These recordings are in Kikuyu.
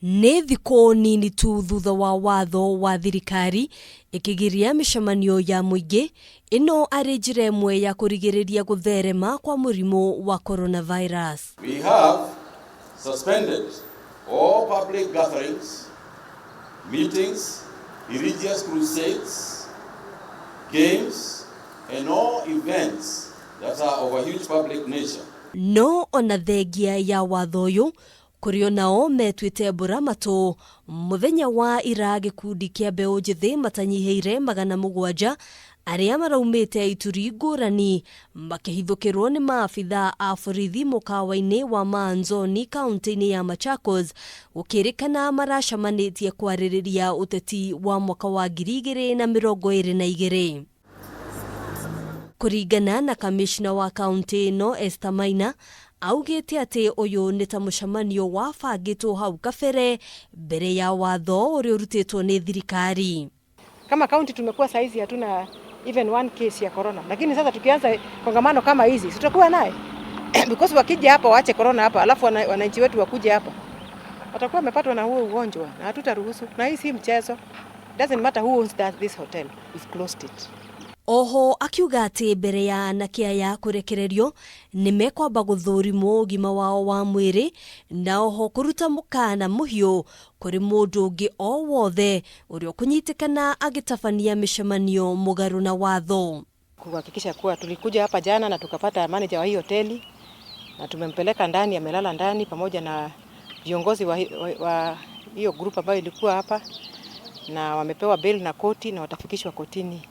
Nĩ thikũ nini tu thutha wa watho wa thirikari ĩkĩgiria mĩcemanio ya mũingĩ, ĩno arĩ njĩra ĩmwe ya kũrigĩrĩria gũtherema kwa mũrimũ wa coronavirus. We have suspended all public gatherings, meetings, religious crusades, games, and all events that are of a huge public nature. No ona thengia ya watho ũyũ, kũrĩ onao metuĩte mbũra matũ mũthenya wa ira gĩkundi kĩa mbeũ njĩthĩ matanyihĩire 700 arĩa maraumĩte ituri ngũrani makĩhithũkĩrwo nĩ maabitha a borithi mũkawa-inĩ wa Maanzoni kaunti-inĩ ya Machakos gũkĩrĩkana maracamanĩtie kwarĩrĩria ũteti wa mwaka wa 2022. Kũringana na kamishna wa kaunti ĩno Esther Maina, augĩte atĩ ũyũ nĩ ta mũcemanio wabangĩtwo hau kabere mbere ya watho ũrĩa ũrutĩtwo nĩ thirikari. Kama kaunti tumekuwa saizi hatuna even one case ya corona, lakini sasa tukianza kongamano kama hizi tutakuwa naye because wakija hapa waache corona hapa, alafu wananchi wetu wakuje hapa watakuwa wamepatwa na huo ugonjwa na hatutaruhusu. Na hii si mchezo. Doesn't matter who owns that this hotel, we've closed it. Oho akiuga atĩ mbere ya anake aya kũrekererio nĩ mekwamba gũthũrimwo ũgima wao wa mwĩrĩ na oho kũruta mũkana mũhiũ kũrĩ mũndũ ũngĩ o wothe ũrĩa ũkũnyitĩkana agĩtabania mĩcemanio mũgarũ na watho. Kuhakikisha kuwa tulikuja hapa jana na tukapata manager wa hii hoteli na tumempeleka ndani, amelala ndani pamoja na viongozi wa hiyo group ambayo ilikuwa hapa, na wamepewa bail na koti na watafikishwa kotini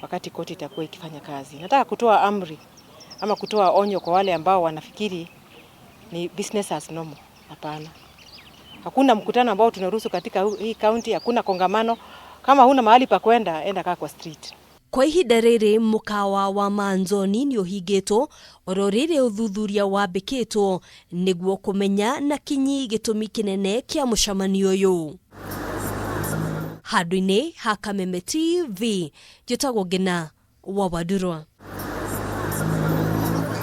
wakati koti itakuwa ikifanya kazi. Nataka kutoa amri ama kutoa onyo kwa wale ambao wanafikiri ni business as normal. Hapana. Hakuna mkutano ambao tunaruhusu katika hii county, hakuna kongamano. Kama huna mahali pa kwenda, enda kaa kwa street. Kwa ihinda rĩrĩ mũkawa wa Maanzoni nĩ ũhingĩtwo oro rĩrĩ ũthuthuria wambĩkĩtwo nĩguo kũmenya na kinyi gĩtũmi kĩnene kĩa mũcemanio ũyũ. Handũ-inĩ ha Kameme TV, njĩtagwo Ngina wa Wandurwa.